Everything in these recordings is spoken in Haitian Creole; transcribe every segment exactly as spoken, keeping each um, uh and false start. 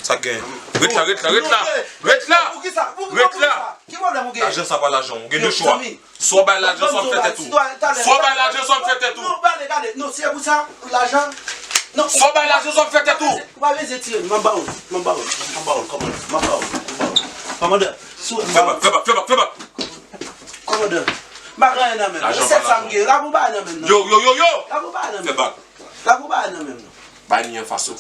Sa gen. Ret la, ret la, ret la. Ret la. Ret la. Ki pwoblèm ou gen? Lajan sa pa lajan w. Ou gen de chwa. Swa w bay lajan, swa w fè tèt ou. Swa w bay lajan, swa w fè tèt ou. Non, gade, gade. Non, si se pou sa, lajan. Non. Swa w bay lajan, swa w fè tèt ou. Ou pa bezwen tire m, m ap ba w. M ap ba w. M ap ba w, kòmandan. M ap ba w. M ap ba w. Kòmandan. Fè bak, fè bak, fè bak, fè bak. Kòmandan. M pa gen anyen nan men m. Lajan pa lajan. Sèl sa m gen. La pou ba nan men m, non. Yo, yo, yo, yo. La pou ba nan men m. Fè bak. La pou ba nan men m, non. Bay li anfas ou.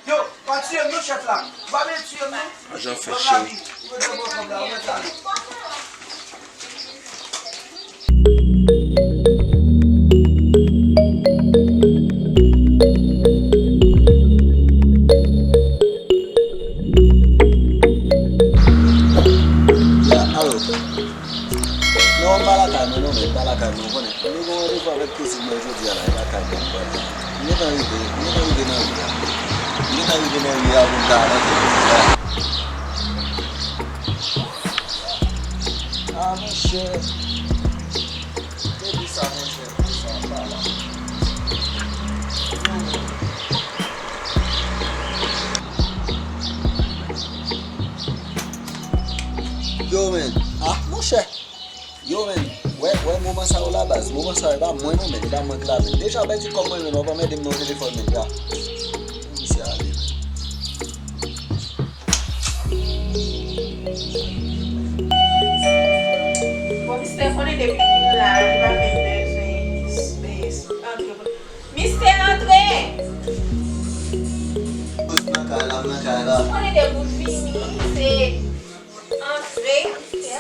Yo, pa tiye m non, chèf la. Ou pa bezwen tiye m non. Lajan fè chen. Ya, alo. Non, m pa lakay mwen non, men m pa lakay mwen, ou konnen. M te gen yon randevou avèk kouzin mwen jodi a la, e lakay mwen m pral. M gentan rive, m gentan rive nan ri a. M gentan rive nan ri a pou m ta rantre kote sa. Ah, monchè. Depi sa, monchè, depi sa, m pa la. Yo, men. Ah, monchè. Yo, men. Wè, wè, moman sa yo la, baz. Moman sa yo, e pa mwen, non, men. E pa mwen k la, men. Deja, pèdi kòb mwen, men. W ap anmède m nan telefòn, men, ya. Misye ale, men. Bon, mistè konnen depi m vin la, li pa menm bezwen, eh, antre. Mistè, antre! Bòs nan kay la, m nan kay la. Ou konnen depi w vini, se antre, mistè.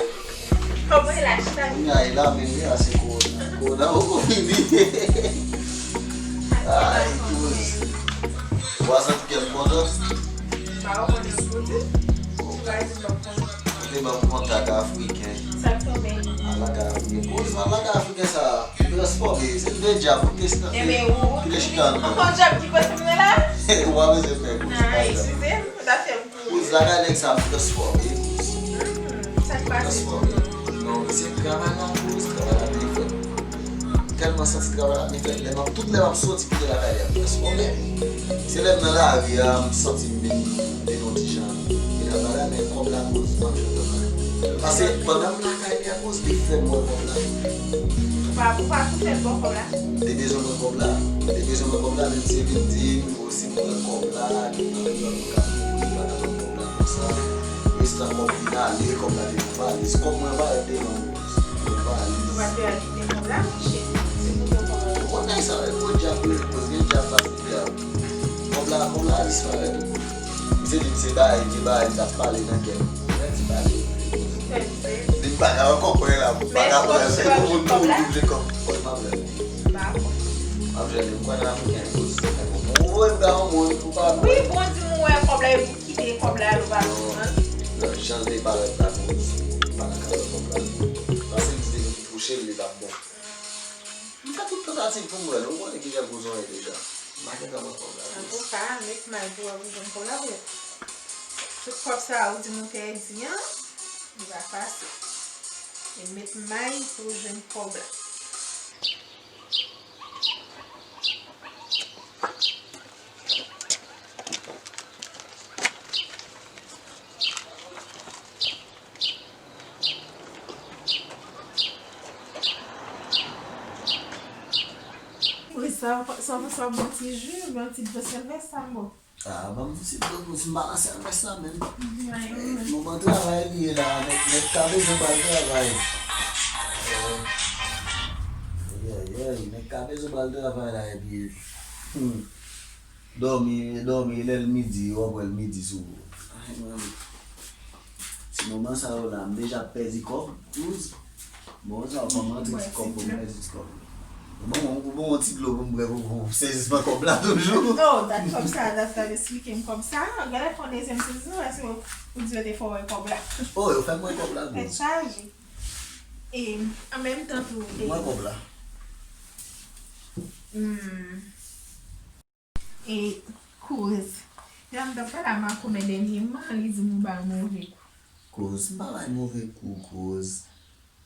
Kòman e la, chita? Kounya e la, men li a se kowona. Kowona poko fini. Ay, kouz. Ou pa santi kè m kontan? M pa konnen pou di. Ou pa di m kontan. Ou te ban m kontak afriken. Sa k tonbe? Al lakay afriken. Kouz, al lakay afriken sa. Transfòme, se de djab, ou te chita. Enben, ou, ou te chita andan. Ankò djab ki pote m nan la? Ou pa bezwen pè kouz. Ah, eskize m, zafè m pou ou. Kouz, lakay nèg sa ap transfòme, kouz. Hmm, sa k pase? Transfòme. Non, se travay la, kouz, travay la byen fèt. Tèlman santi travay la byen fèt, lè m ap, tout lè m ap soti kite lakay li ap transfòme. Se lè m nan lari a, m santi m vin, vin yon ti jan. Gen travay la, men kòb la, kouz, m ap jwenn travay. Paske pandan m lakay li a, kouz, li fè m wè kòb la. Ou pa, ou pa tou fè l bò kòb la? M te bezwen mwen kòb la. M te bezwen mwen kòb la, men misye vin di m, o, si m pran kòb la, gen anpil lòt moun k ap mouri, pa t ap pran kòb la konsa. Restan kòb vin ale, kòb la te nan valiz. Kòb mwen pa rete nan valiz. Mwen pa rete. Ou pa te rete kòb la, monchè. Se pou fè kòb la. Ou konn nèg sa yo, gwo djab yo ye, kouz gen djab pase djab. Kòb la, kòb la disparèt wi. Misye di m se bagay, vye bagay, li t ap pale nan kè m. Mwen di bagay. Li m pa ka ankò kwè la, m pa ka kwè. Se pou moun tou oblije kòb. Kòb m ap jwenn. M ap jwenn li, m kwè nan Afriken kouz. Ou voye m ba yon moun, ou pa kwè. Wi, bon, di m ou wè kòb la, epi ou kite kòb la, ou pa pran. Non, jan l te parèt la, kouz, m pa ta ka wè kòb la. Paske m di depi m touche l, li p ap bon. M fè tout tantativ pou m wè l, ou konnen kijan kouzon ye deja. M pa gentan wè kòb la. Antouka, met may pou wè ou jwenn kòb la, frè. Tout kòb sa a ou di m ou pèdi an, li pa fasil. E met may pou w jwenn kòb la. Wi, sa, sa, sa bon ti ji, bon ti dlo sèlvès sa m bo. Ah, ban m ti dlo pou si m pa nan sèlvès la menm. Moman travay li ye la, nèg, nèg ka bezwen pral travay. Ayayay, nèg ka bezwen pral travay la epi, hmm. Dòmi, dòmi, lè l midi, w ap wè l midi sou ou. Ay, mwen, ti moman sa yo la, m deja pèdi kòb, kouz. Bon, sa, w fè m rantre ti kòb pou m pèdi ti kòb. Bon, ou bon, yon ti dlo pou m bwè pou, pou sezisman kòb la toujou. Oh, dat kòb sa, dat, dat eksplike m kòb sa. Gade fè yon dezyèm sezisman, èske ou di yo te fè w wè kòb la? Oh, yo fè m wè kòb la, kouz. Tèt chaje. E, an menm tan tou, e, m wè kòb la. Hmm. E, kouz. Jan m t ap pale a Makomè dènyèman, li di m ou bay move kou. Kouz, m pa bay move kou, kouz.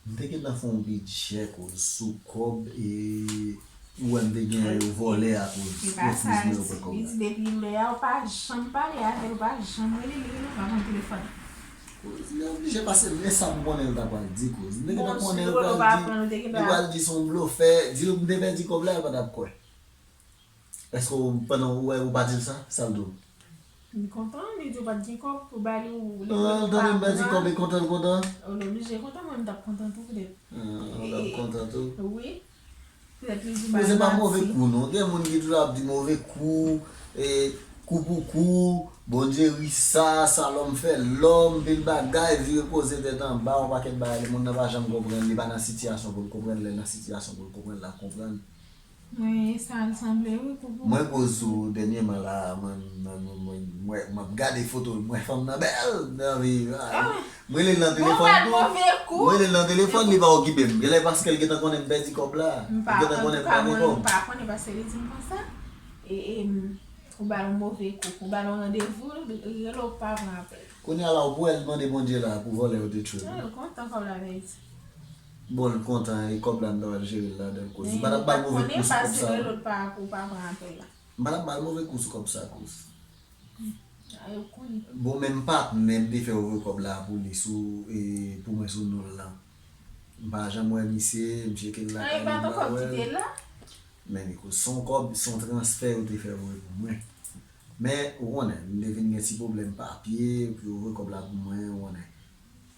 M te gentan fè yon bidjè, kouz, sou kòb, e, Ou wè m te gen yo vòlè akoz E pa sa, refiz mwen li yo pran kòb di la. Depi lè a ou pa janm pale avè l, ou pa janm rele li, rele l, ou pa pran telefòn. Li oblije pase, men sa m konnen l ta pral di kouz. Nèg la konnen l pral di, li pral di se yon blofè, di l m te pèdi kòb la, yo pa t ap kwè. Èske w, pandan ou wè, ou pa di l sa? Sa l di w? Li kontan, li di w pa t gen kòb pou ba li, ou li pa pran. Tande m pèdi kòb, li kontan, l kontan? Ou oblije kontan, mwen m t ap kontan tou poutèt. Ou t ap kontan tou? Wi. Poutèt li di w pa yon bati. Poze pa move kou non. Gen moun ki toujou ap di move kou, e, kou pou kou, Bondye ri sa, sa lòm fè lòm, pil bagay, vire poze tèt anba, yon pakèt bagay, moun nan pa janm konprann, li pa nan sitiyasyon pou l konprann, lè l nan sitiyasyon pou l konprann, l ap konprann. Mwen, e sa l sanble wi, kou pou kou. Mwen koz sou dènyèman la, mwen, mwen, mwen, mwen, mwen, mwen ap gade foto l, mwen fanm nan bèl, mwen anvi, ah, m rele l nan telefòn tou. M rele l nan telefòn, li pa okipe m. Genlè paske l gentan konnen m pèdi kòb la. Li gentan konnen m pa gen kòb. Antouka, mwen, m pa konnen paske li di m konsa. E, e, m, ou ba l yon move kou. Ou ba l yon randevou, li rele w pa pran apèl. Kounye a la, ou pou wè l mande Bondye la pou vòlè yo te tchwe l. Non, l kontan kòb la pèdi. Bon, l kontan, e kòb la m ta pral jere l ladan l koz. M pa t ap ba l move kou sou kòb sa. Ou pa konnen paske rele w pa, ou pa pran apèl la. M pa t ap ba l move kou sou kòb sa koz. Bon, men m pa t menm te fè yo voye kòb la pou li sou, e, pou mwen sou non l lan. M pa janm wè misye, m tcheke l lakay li, m pa wè l. Men li koz se yon kòb, se yon transfè yo te fè voye pou mwen. Men, ou konnen, m te vin gen ti pwoblèm papye, pou yo voye kòb la pou mwen, ou konnen.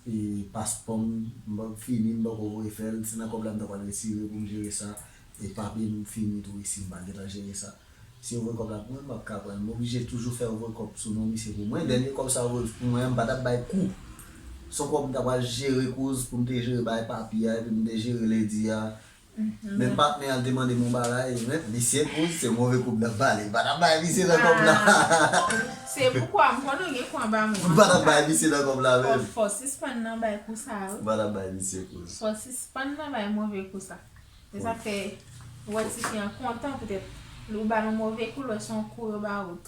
E paspò m, m pa fini, m poko voye fè l, se nan kòb la m ta pral retire pou m jere sa. E papye m fini tou isi, m pa gentan jere sa. Si yo voye kòb la pou mwen, m p ap ka pran l. M oblije toujou fè yo voye kòb sou non misye pou mwen. Dènye kòb sa yo voye pou mwen an, m pa t ap bay kou. Se yon kòb m ta pral jere kouz pou m te jere bay papye a, epi m te jere ledi a. Men patnè a te mande m yon bagay, men misye kouz, se move kou m t ap pale. M pa t ap bay misye nan kòb la. Se poukwa m konnen w gen kou anba mwen an. M pa t ap bay misye nan kòb la menm. Fò w sispann nan bay kou sa yo. M pa t ap bay misye kouz. Fò w sispann nan bay move kou sa. Se sa k fè ou wè tifi an kontan poutèt lè ou ba l yon move kou, l wè se yon kou yo ba ou.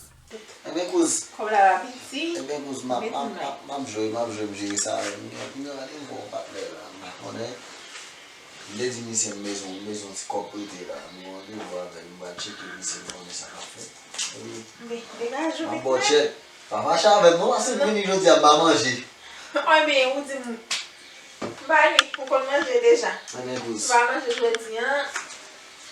Ebyen kouz. Kòb la pa piti. Ebyen kouz, m ap, m ap, m ap, m ap jwe, m ap jwe, m jere sa avè l. M gen, m gen randevou yon patnè la, m pa konnen. M te di misye m bezwen, m bezwen yon ti kòb prete la. M gen randevou avè l, m pral tcheke misye, m konnen sa k ap fèt. Epi, m ap ba w tchèk. Pa fache avè m non, paske m vini jodi a, m pa manje. Ebyen, ou di m M pa li, ou konn manje deja. Ebyen kouz. M pa manje jodi a,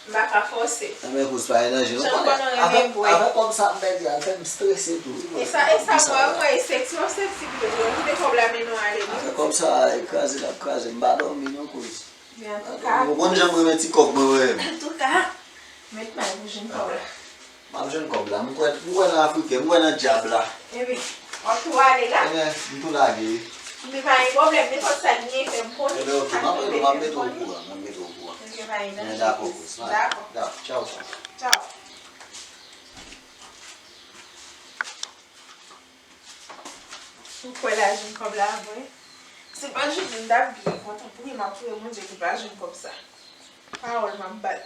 m pa ka fòse. Ebyen kouz, pa gen danje non. Jan m konnen w renmen bwè. Avèk kòb sa m pèdi a, l fè m strese tou wi. E sa, e sa m wè, m wè e seksi, w seksi pito. Ou kite kòb la mennen w ale wi. Avèk kòb sa, e kraze l ap kraze m, m pa dòmi non kouz. Men antouka. Ou konn jan m renmen ti kòb mwen menm. Antouka, met may pou jwenn kòb la. M ap jwenn kòb la. M kwè, m kwè nan Afriken, m kwè nan dyab la. Ebyen, w ap tou ale la? Ebyen, m tou lage wi. Men pa gen pwoblèm, nenpòt sa k gen, fè m konnen. Ebyen, oke, m ap rele w, m ap mete w okouran, m ap mete w okouran. Ebyen, pa gen danje. Ebyen, dakò, bòs. Dakò. Dakò, tchaw, tchaw. Tchaw. Ou kwè l al jwenn kòb la vre? Si l pa t jwenn li, m t ap byen kontan pou li, m ap priye Bondye pou l pa jwenn kòb sa. Pawòl m ap ba l.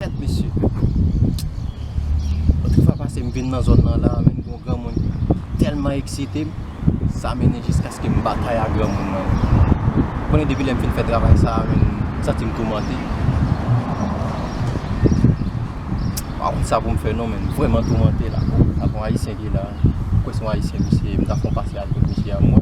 Kèt mesye. Lòt fwa pase m vin nan zòn nan la, men gen yon granmoun ki tèlman eksite m, sa mennen jiskaske m batay ak granmoun nan. Ou konnen depi lè m fin fè travay sa a, men m santi m toumante. M pa konn sa pou m fè non, men m vrèman toumante la. Ak yon ayisyen ki la, m kwè se yon ayisyen misye, m ta fè yon pase avèk misye a, m wè.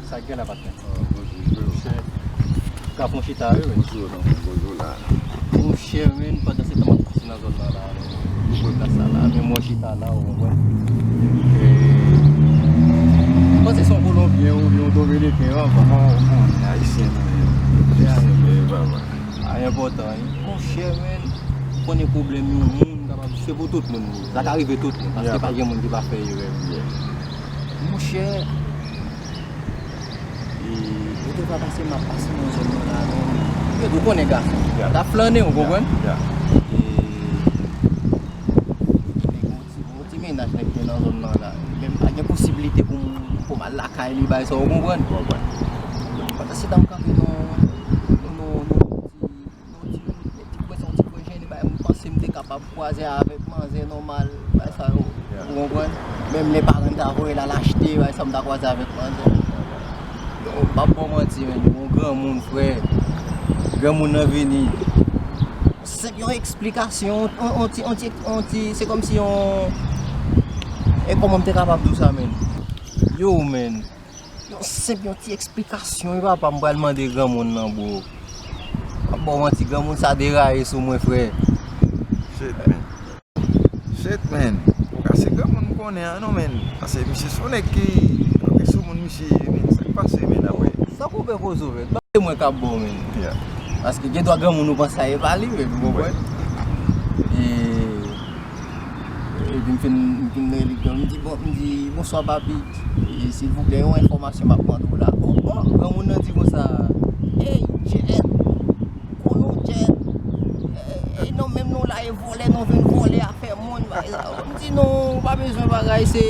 Sa k gen la, patnè? Monchè, ka fon chita wi, men. Monchè, men, pandan se tan m ap pase nan zòn nan la, men, pou pran plas sa la, men mwen chita la, ou konprann? E, m panse se yon Kolonbyen oubyen yon Dominiken, an, bon, ou konnen, Ayisyen nou ye. Ayisyen nou ye, papa. A enpòtan wi. Monchè, men, ou konnen pwoblèm yon moun kapab, se pou tout moun li ye. Sa ka rive tout moun, paske pa gen moun ki pa fè erè. Monchè, e, lòt fwa pase, m ap pase nan zòn nan la, men, ou konnen gason. L ap flannen, ou konprann? E, Mennaj nèg gen nan zòn nan la. Men m pa gen posiblite pou m, pou m al lakay li, bay sa, ou konprann? Konprann. Pandan se tan m kanpe nan, nan, nan, nan, nan ti, ti kwen, se yon ti kwen jennen, bay, m panse m te kapab kwaze avèk manzè nòmal, bay sa yo. Yeah. Ou konprann? Menm lè paran m ta voye l al achte, bay sa, m ta kwaze avèk manzè. Yo, m p ap ba w manti, men, yon granmoun, frè. Granmoun nan vini. Senp yon eksplikasyon, on, on ti, on ti, on ti, se kòmsi yon, e kòman m te kapab di w sa, men? Yo, men, yon senp, yon ti eksplikasyon, wi, papa, m pral mande granmoun nan, bro. M ap ba w manti, granmoun sa deraye sou mwen, frè. Shit, man. Shit, man. Ou ka se granmoun m konnen an, non, man. Paske misye se yon nèg ki, ki soumoun misye ye, man. Sa k pase, man, apre? Sa koupe koze w, man. Ba se mwen k ap ba w, man. Yeah. Paske gen dwa granmoun ou panse a e pa li, man. Ou konprann? E, epi m fin, m fin rele granmoun, m di, bon, m di, bonswa, papi. E, silvouplè, yon enfòmasyon m ap mande w la. Oh, oh, granmoun nan di konsa, hey, J N, konnen w, J N. E, e, non, menm nou la, e vòlè, nou vin vòlè afè moun, bagay sa yo. M di, non, ou pa bezwen bagay, se,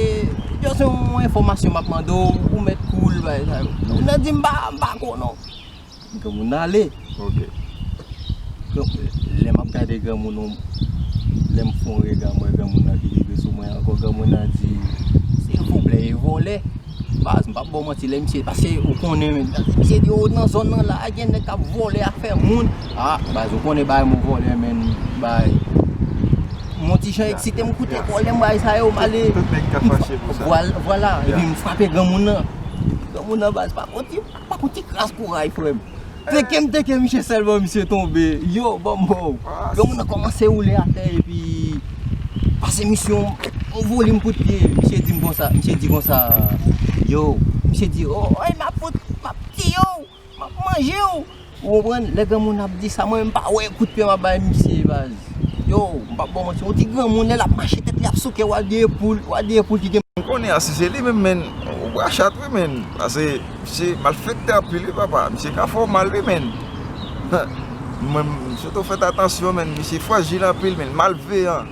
just yon enfòmasyon m ap mande w, ou mèt cool, bagay sa yo. Granmoun nan di, m pa, m pa konnen w. Granmoun nan ale. Ok. Donk, lè m ap gade granmoun nan, lè m fè yon rega, m wè granmoun nan ki rive sou mwen ankò, granmoun nan di, silvouplè, e vòlè. Baz, m p ap ba w manti, lè misye, paske ou konnen, men, misye di, o, nan zòn nan la, gen nèg k ap vòlè afè moun. Ah, baz, ou konnen bagay mwen vòlè, men, bay. M yon ti jan eksite, m koute kòlè, m bay sa yo, m ale. Tout nèg ka fache pou sa. Vwal-, vwala, epi m frape granmoun nan. Granmoun nan, baz, pa konn ti, pa konn ti kras kouray, frè m. Teke m teke misye sèlman, misye tonbe. Yo, ban m ba w. Granmoun nan kòmanse woule atè, epi pase misye yon, yon volim kout pye. Misye di m konsa, misye di konsa, yo, misye di, o, oy, m ap fout, m ap tiye w, m ap manje w. Ou konprann? Lè granmoun ap di sa, mwen menm m pa wè kout pye m ap bay misye, baz. Yo, m p ap ba w manti, yon ti granmoun, lè l ap mache tèt li ap souke, w a di epoul, w a di epoul ki gen. M konnen a si se li menm, men, ou bra chat wi, men. Paske misye malfektè anpil wi, papa. Misye ka fè w mal wi, men. Mwen, m swete'w fèt atansyon, men. Misye frajil anpil, men. Malveyan.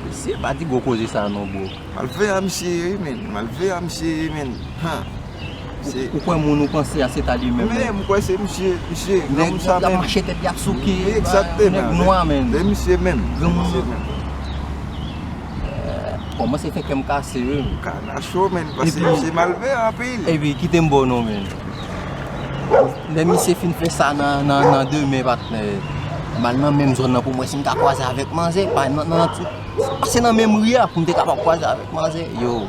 Mesye, pa di gwo koze sa non, bro. Malveyan misye ye wi, men. Malveyan misye ye, men. Han. Ou, ou kwè moun ou panse a se ta li menm, men. Men, m kwè se misye, misye, granmoun sa menm. Nèg la mache tèt li ap souke, nèg nwa, men. Se misye menm. Granmoun. Se misye menm. Kòmanse fè kè m kase, wi. Kana cho, men, paske misye malveyan anpil. Epi, kite m ba w non, men. Lè misye fin fè sa nan, nan, nan demen, patnè, m al nan menm zòn nan pou m wè si m ka kwaze avèk manzè. Pa nan, nan, nan, pase nan menm ri a pou m te kapab kwaze avèk manzè. Yo.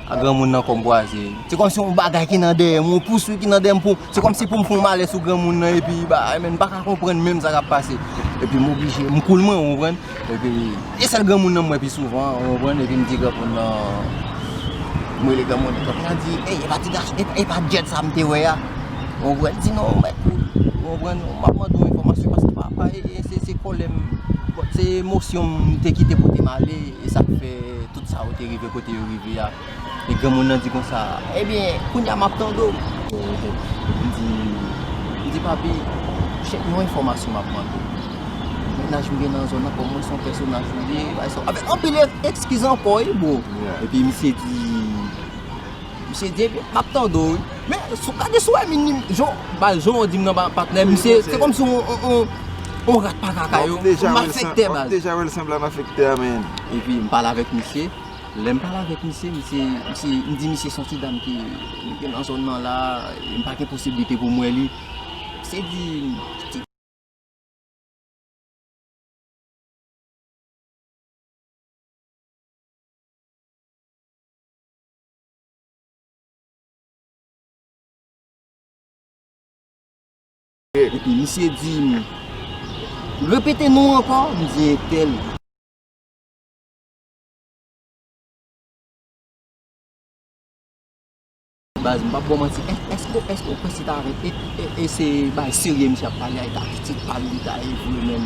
A granmoun nan kò m kwaze. Se kòmsi yon bagay ki nan dèyè m, yon pouswi ki nan dèyè m pou, se kòmsi pou m fè yon malè sou granmoun nan, epi, ba, men, m pa ka konprann menm sa k ap pase. Epi m oblije, m cool mwen, ou konprann? Epi, e sèl granmoun nan m wè pi souvan, ou konprann? Epi m di granmoun nan, m rele granmoun nan, granmoun nan di, ey, e pa ti gason, e, e pa Jet sa m te wè a. Ou konprann? Di non, mwen cool, ou konprann? M ap mande w enfòmasyon paske pa, pa, e, e, se, se kòlè m, se emosyon m te kite pote m ale, e sa k fè tout sa yo te rive kote yo rive a. E granmoun nan di konsa, ebyen, kounye a m ap tande w. M di, m di, papi, chèk yon enfòmasyon m ap mande w. Mennaj m gen nan zòn nan, kòman se yon pèsonaj ou ye, bagay sa. Avèk anpil e-, ekskiz ankò, wi, bro. Yeah. Epi misye di, misye di, ebyen, m ap tande w, wi. Men, sou, gade sou wè minim, jan, baz, jan w di m nan, ba, patnè, misye, se kòmsi yon, yon, yon, yon rat pa ka kay, yon malfektè, baz. Deja wè l sanble a malfektè a, men. Epi, m pale avèk misye. Lè m pale avèk misye, misye, misye, m di misye se yon ti dam ki, ki nan zòn nan la, e m pa gen posiblite pou m wè li. Misye di, epi misye di m, repete non ankò, m di entèl. Baz, m p ap ba w manti, èske, èske w kwè si ta vin, e, e, e se bagay serye misye ap pale a, e ta pitit pa l li ta ye vre menm?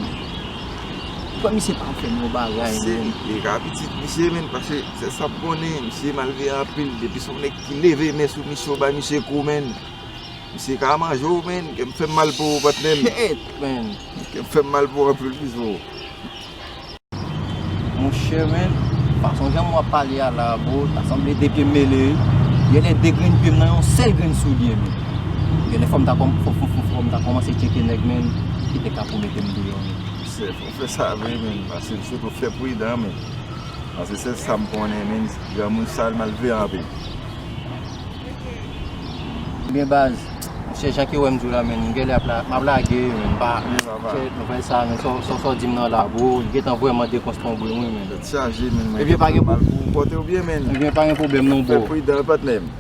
Ou kwè misye pa fè m yon bagay menm? Misye, e ka pitit misye menm, paske se sa m konnen, misye malveyan anpil, depi se yon nèg ki leve men sou misye, w bay misye kou menm. Misye ka manje w menm, kè m fè m mal pou ou, patnè m. Shit, man. Kè m fè m mal pou ou anpil, wi, bro. Monchè, men, fason jan m w ap pale a la, bro, ta sanble de pye m mele, wi. Genlè de grenn pye m nan yon sèl grenn soulye, men. Genlè fò m ta kòm-, fò, fò, fò, fò m ta kòmanse tcheke nèg, men, ki te ka pou mete m deyò, men. Chèf, ou fè sa vre, men, paske m sot ou fè pridan, men. Paske se sa m konnen, men, granmoun sa, l malveyan anpil. Ebyen, baz, monchè, jan ke w wè m di w la, men, m genlè ap la, m ap lage, men, m pa, monchè, nouvèl sa, men, sa, sa, sa w di m nan la, bro, li gentan vrèman dekonstanbre mwen, men. Tèt chaje, men, mwen. Ebyen, pa gen pwoblèm. Ou pote w byen, men. Ebyen, pa gen pwoblèm, non, bro. Fè pridan, patnè m.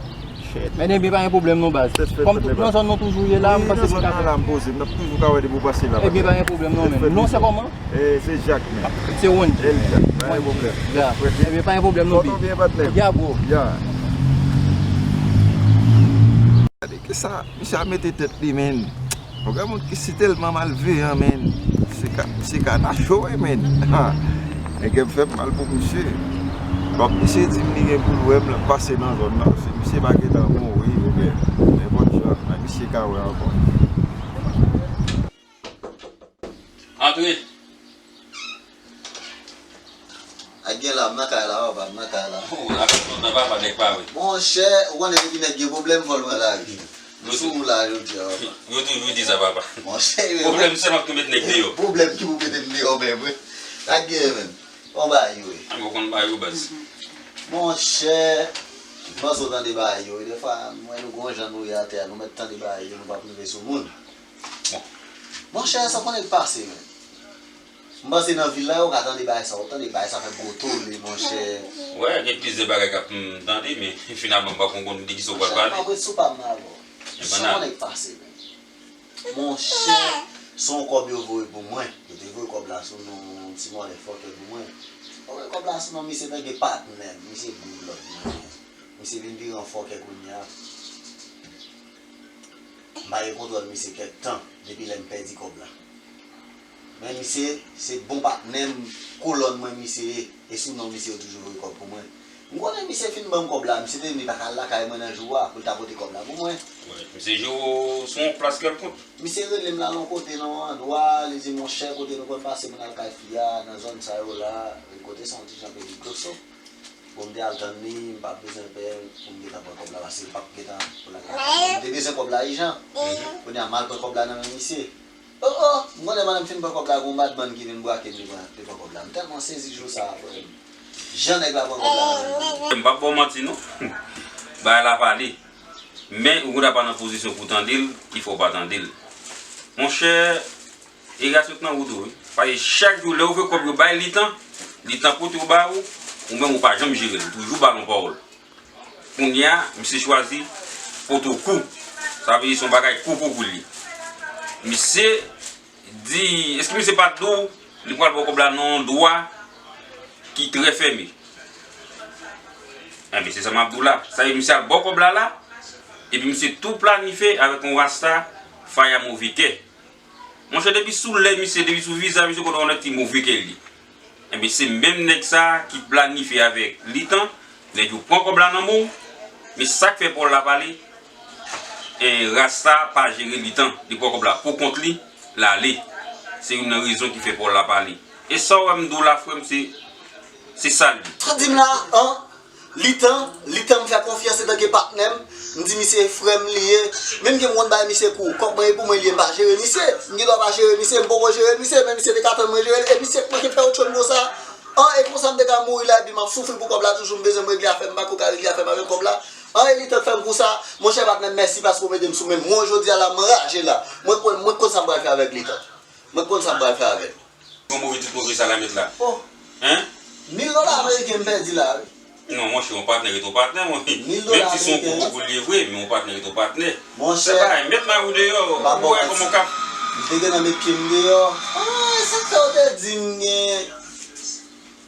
Shit, men, ebyen, pa gen pwoblèm, non, baz. Kòm tout nan zòn nou toujou ye la, m panse se ka fèt. Wi, nan zòn nan la, m poze, m ap toujou ka wè depi w pase la, patnè. Ebyen, pa gen pwoblèm, non, men. Non, se kòman? Eh, se Jak, men. Se Wonji. El Jak, pa gen pwoblèm. Ya. Ebyen, pa gen pwoblèm, non, big. Kote w byen, patnè? Ya, bro. Ya. Gade, kisa misye a mete tèt li, men. Yon granmoun ki si tèlman malveyan, men. Se ka, se ka nacho, wi, men. Ha. Nèg m fè m mal pou misye. Donk, misye di m li gen pou l wè m, l ap pase nan zòn nan. Se misye pa gentan mouri, oubyen nenpòt jan. Men misye ka wè ankò. Antre. Ak gen la, m nan kay la, papa, m nan kay la. Oh, apèl lontan, papa, nèg pa wè. Monchè, ou konnen depi nèg gen pwoblèm, fò l pran lari. M sou ou la jodi a, papa. Yo toujou di sa, papa. Monchè, pwoblèm sèlman k tou met nèg deyò. Pwoblèm ki pou mete m deyò, menm, wi. Ak gen, menm. Bon, bagay yo ye. An, ou konn bagay yo, baz. Monchè, m panse w tande bagay yo ye. Defwa, m wè nou gon jan nou ye atè a, nou mèt tande bagay yo, nou p ap rive sou moun. Bon. Monchè, sa w konnen k pase, menm. M panse nan vil la, yo ka tande bagay sa. Ou tande bagay sa fè gwo tole, monchè. Wè, gen plizyè bagay k ap, m, tande, men finalman, m pa konn, konn de kisa w pral pale. Monchè, m ap ret sou pa m nan avè w. Sa w konnen k pase, menm. Monchè, se yon kòb yo voye pou mwen. Yo te voye kòb la sou non yon ti mòlè fòkè pou mwen. Yo voye kòb la sou non misye, nèg e patnè m, misye boulòt mwen. Misye vin vire yon fòkè kounye a. M pa gen kontwòl misye kèk tan, depi lè m pèdi kòb la. Men misye, se bon patnè m, kolòn mwen misye ye. E sou non misye yo toujou voye kòb pou mwen. M konnen misye fin ban m kòb la, misye te di m li pa ka al lakay mwen nan jou a, pou l ta pote kòb la pou mwen. Wi, misye jere w sou yon plas kèlkonk. Misye rele m l al yon kote nan yon andwa, li di, monchè, kote nou konn pase pou n al kay fi a, nan zòn sa yo la, kote se yon ti jan peyi Kloso. Bon, m te al tann li, m pa t bezwen pè pou m gentan pran kòb la, paske l p ap gentan pou l al lakay. M te bezwen kòb la ijan. Kounye a, m al pran kòb la nan men misye. Oh, oh, m konnen pandan m fin pran kòb la, gen yon badman ki vin brake m, li pran, li pran kòb la. M tèlman sezi jou sa a, frè m. Jan nèg la pran kòb la nan men m. M p ap ba w manti, non. Bagay la pale. Men, ou konn pa nan pozisyon pou w tande l, ki fè w pa tande l. Monchè, e ras yo t nan wout ou, wi. Paske chak jou, lè w vle kòb yo bay Litan, Litan pote yo ba ou, ou menm ou pa janm jere l, ou toujou ba l yon pawòl. Kounye a, misye chwazi pote w kou. Sa vle di se yon bagay kou pou kou li. Misye di, èske misye pa t di w li pral ba w kòb la nan yon dwa ki trè fèmen? Enben, se sa m ap di w la. Sa vle di misye al ba w kòb la la, epi misye tou planifye avèk yon rasta faya move kè. Monchè, depi sou lè misye, depi sou vizaj misye, kote w nèg ki move kè li. Enben, se menm nèg sa a ki planifye avèk Litan, nèg yo pran kòb la nan men w, men sa k fè pawòl la pale, e, rasta pa jere Litan, li pran kòb la pou kont li, l ale. Se youn nan rezon ki fè pawòl la pale. E sa w wè m di w la, frè m, se, se sa l ye. Sa w di m la, an? Litan, Litan m fè konfyans antanke patnè m. M di misye frè m li ye. Menm ke m konn bay misye kou. Kòb mwen e pou mwen li ye, m pa jere misye. M gen dwa pa jere misye, m poko jere misye, men misye te ka tann mwen jere l. E misye k manke fè lòt cho nivo sa. An, e konsa m te ka mouri la, epi m ap soufri pou kòb la toujou, m bezwen m regle afè m, m pa ko ka regle afè m avèk kòb la. An, e Litan k fè m kou sa. Monchè patnè m, mèsi paske w mete m sou men m. Mwen jodi a la, mwen raje la. Mwen konn, mwen konn sa m pral fè avèk Litan. Mwen konn sa m pral fè avè l. Yon move tout move sa la mèt la. Oh. Hein? Mil dola ameriken m pèdi la, wi. Non, monchè, yon patnè ret yon patnè, mwen. Mil dola ameriken. Menm si se yon poko pou l ye vre, men yon patnè ret yon patnè. Monchè, se pa mèt mari w deyò, ou wè kòman w ka. M te gentan met pye m deyò. Ah, e sa k fè w te di m gen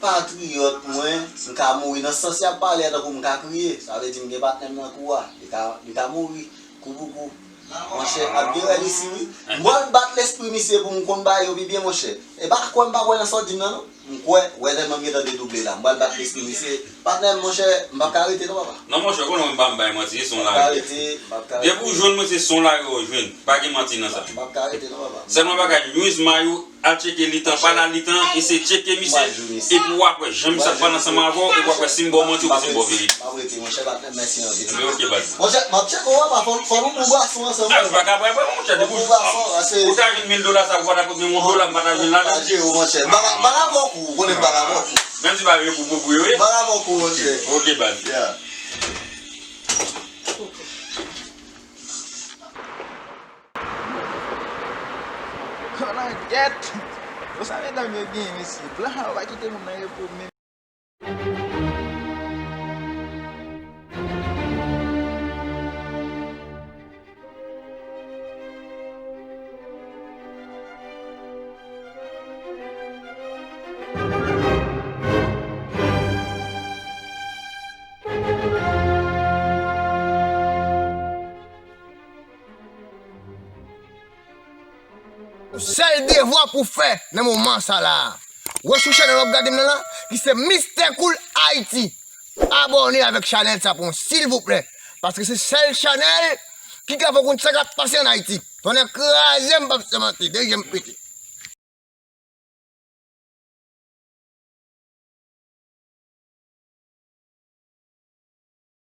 patriyòt mwen, m ka mouri nan sans y ap pale a tankou m ka kriye. Sa vle di m gen patnè m nan kou a. Li ka, li ka mouri. Kou pou kou. Monchè, ap gen rèl isi, wi. M pral bat lespri misye pou m konn bagay yo pi byen, monchè. E pa kwè m pa kwè nan sa w di m nan, non. M kwè, wè tèlman m gentan dedouble la. M pral bat lespri misye. Patnè m, monchè, m p ap ka rete non, papa. Non, monchè, konnen mwen m pa m bay manti, se son lari. M p ap ka rete, m p ap ka rete. Depi ou jwenn mwen, se son lari ou jwenn. Pa gen manti nan sa. M p ap ka rete non, papa. Sèlman bagay, News Mayou, al tcheke litan, pa la litan, eseye tcheke misye, epi w ap wè jan misye ap pale ansanm avè w, epi w ap wè si m ba w manti oubyen si m ba w verite. M ap rete, monchè, patnè m, mèsi anpil. Men ok, baz. Monchè, m ap tcheke w, papa, fò, fò nou bon bwason ansanm. Ah, ou pa ka bwè, bwè, monchè, depi ou jwenn, ou ta jwenn mil dola sa, ou pa ta pot gen yon dola, m pa ta jwenn ladan. Mwen jere w, monchè. M pa ka, m pa ka pran kou, ou konnen m pa ka pran kou. Menm si pa gen kou pou pou yo, wi. M pa ka pran kou, monchè. Ok, baz. Yeah. Kòlangèt! Bon, sa medam yo gen, mesye. Blan sa yo pa kite moun nan repo menm. Yon sèl devwa pou fè nan moman sa la a. Ou wè sou chanèl w ap gade m nan la, ki se Mister Cool Haiti. Abòne avèk chanèl sa pou mwen, silvouplè. Paske se sèl chanèl ki ka fè w konn sa k ap pase ann Ayiti. Tonnè kraze m, p ap sèmante, de je m pete.